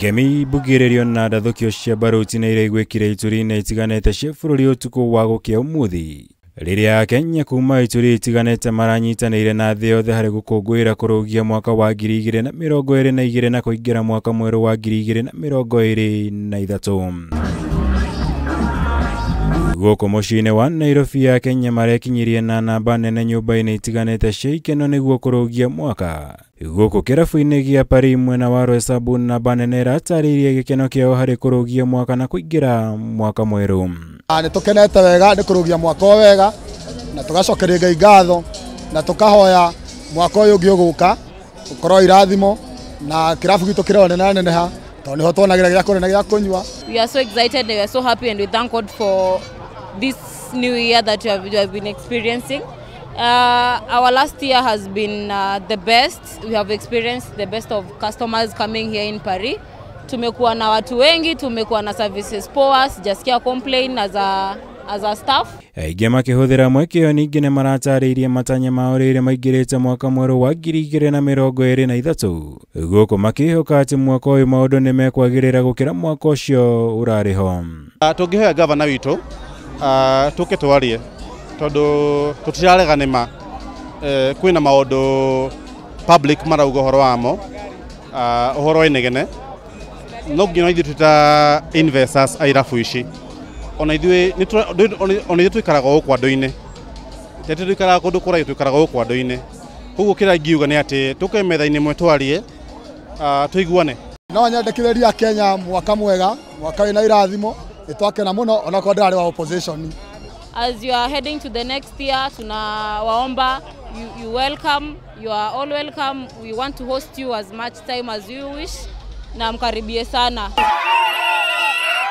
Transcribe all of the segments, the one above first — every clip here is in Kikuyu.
Ngemi mbugĩrĩrio na ndathũkio cia baruti nĩ iraiguĩkire ituri-inĩ itiganĩte cia bũrũri ũtukũ wa gũkĩa ũmũthĩ rĩrĩa Akenya kuma ituri itiganĩte maranyitanĩire na thĩ yothe harĩ gũkũngũĩra kũrũgia mwaka wa 2022 na kũingĩra mwaka mwerũ wa 2023. Gũkũ mũciĩ-inĩ wa Nairobi ya Kenya marekinyirie na namba nene nyũmba-inĩ itiganĩte cia ikeno nĩguo kũrũgia mwaka. Gũkũ kĩrabu-inĩ gĩa Paris mwena wa Roysambu namba nene ĩratarĩirie gĩkeno kĩao harĩ kũrũgia mwaka na kũingĩra mwaka mwerũ. Nĩ tũkenete wega nĩ kũrũgia mwaka ũyũ wega na tũgacokeria Ngai ngatho na tũkahoya mwaka ũyũ ũngĩ ũgũka ũkorwo irathimo na kĩrabu gitũ kĩronena neneha tondũ nĩho tuonagĩra gĩa kũrĩa na gĩa kũnyua. We are so excited and we are so happy and we thank God for this new year that we have been experiencing. Our last year has been the best. We have experienced the best of customers coming here in Paris. Tumekuwa na watu wengi, tumekuwa na services poa, sijasikia complain as a staff. Aingĩ makĩhũthĩra mweke ũyũ ningĩ nĩ maratarĩirie matanya mao rĩrĩa maingĩrĩte mwaka mwerũ wa 2023 gũkũ makĩhoka atĩ mwaka ũyũ maũndũ nĩ mekwagĩrĩra gũkĩra mwaka ũcio ũrarĩ ho. Tũngĩhoya gavana witũ tũke twarie tondũ tũtirarega nĩma kwĩna maũndũ public marauga ũhoro wamo ũhoro wa inegene no nginya ithuĩ twĩ ta investors a irabu ici ona ithuĩ ona ithuĩ tũikaraga gũkũ andũ-inĩ tete tũikaraga kũndũ kũraihu tũikaraga gũkũ andũ-inĩ koguo kĩrĩa ingiuga nĩ atĩ tũke metha-inĩ ĩmwe twarie tũiguane. No nyendekithĩrie Kenya mwaka mwega, mwaka wĩna irathimo, nĩtwakena mũno onakorwo ndĩrarĩ wa opposition. As you are heading to the next year, tunawaomba you welcome, you are all welcome. We want to host you as much time as you wish na mkaribie sana.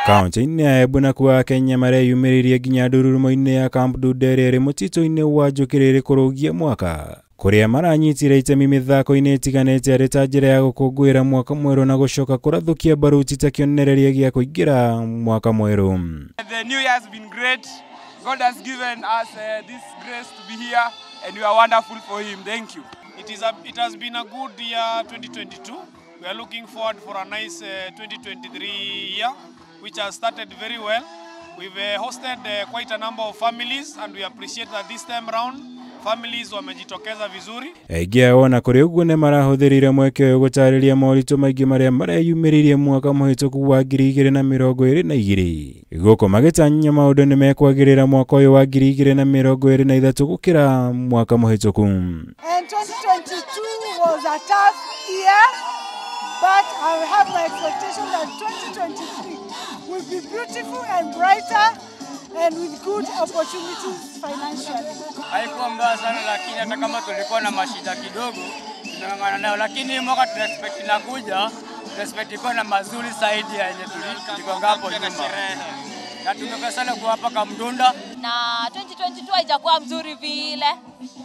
Kaunti-inĩ ya Embu nakuo Akenya mareyumĩririe nginya ndururumo-inĩ ya Camp Ndundere ĩrĩ mũtitũ-inĩ wa Njũkĩrĩrĩ kũrũgia mwaka kũrĩa maranyitire itemi mĩthako-inĩ ĩtiganĩte arĩ ta njĩra ya gũkũngũĩra mwaka mwerũ na gũcoka kũrathũkia baruti ta kĩonereria gĩa kũingĩra mwaka mwerũ. The new year has been great. God has given us this grace to be here and we are wonderful for him. Thank you. It has been a good year 2022. We are looking forward for a nice 2023 year, which has started very well. We've hosted quite a number of families and we appreciate that this time round families wamejitokeza vizuri. Aingĩ ao ona kũrĩ ũguo nĩ marahũthĩrire mweke ũyũ gũtarĩria moritũ maingĩ marĩa mareyumĩririe mwaka mũhĩtũku wa 2022 gũkũ magĩtanya maũndũ nĩ mekwagĩrĩra mwaka ũyũ wa 2023 gũkĩra mwaka mũhĩtũku. And 2022 was a tough year, but I have my expectation that 2023 will be beautiful and brighter and with good opportunities financially. Haikuwa mbaya sana lakini hata kama tulikuwa na mashida kidogo tumeng'ang'ana nayo, lakini mwaka tuna expect inakuja, tuna expect ikuwa na mazuri zaidi ya yenye tulikuwa hapo nyuma. Na tumefurahi sana kuwa hapa Kamdunda. Na 2022 haijakuwa mzuri vile,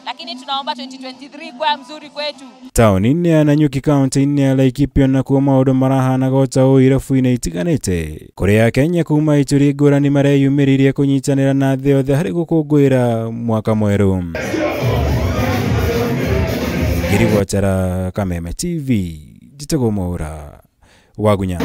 lakini tunaomba 2023 kuwa mzuri kwetu. Taũni-inĩ ya Nanyuki kaunti-inĩ ya Laikipia nakuo maũndũ marahanaga o ta ũũ irabu-inĩ itiganĩte kũrĩa Akenya kuma ituri ngũrani mareyumĩririe kũnyitanĩra na thĩ yothe harĩ gũkũngũĩra mwaka mwerũ. Ngiri Gwachara, Kameme TV, njĩtagwo Mwaũra Wagunya.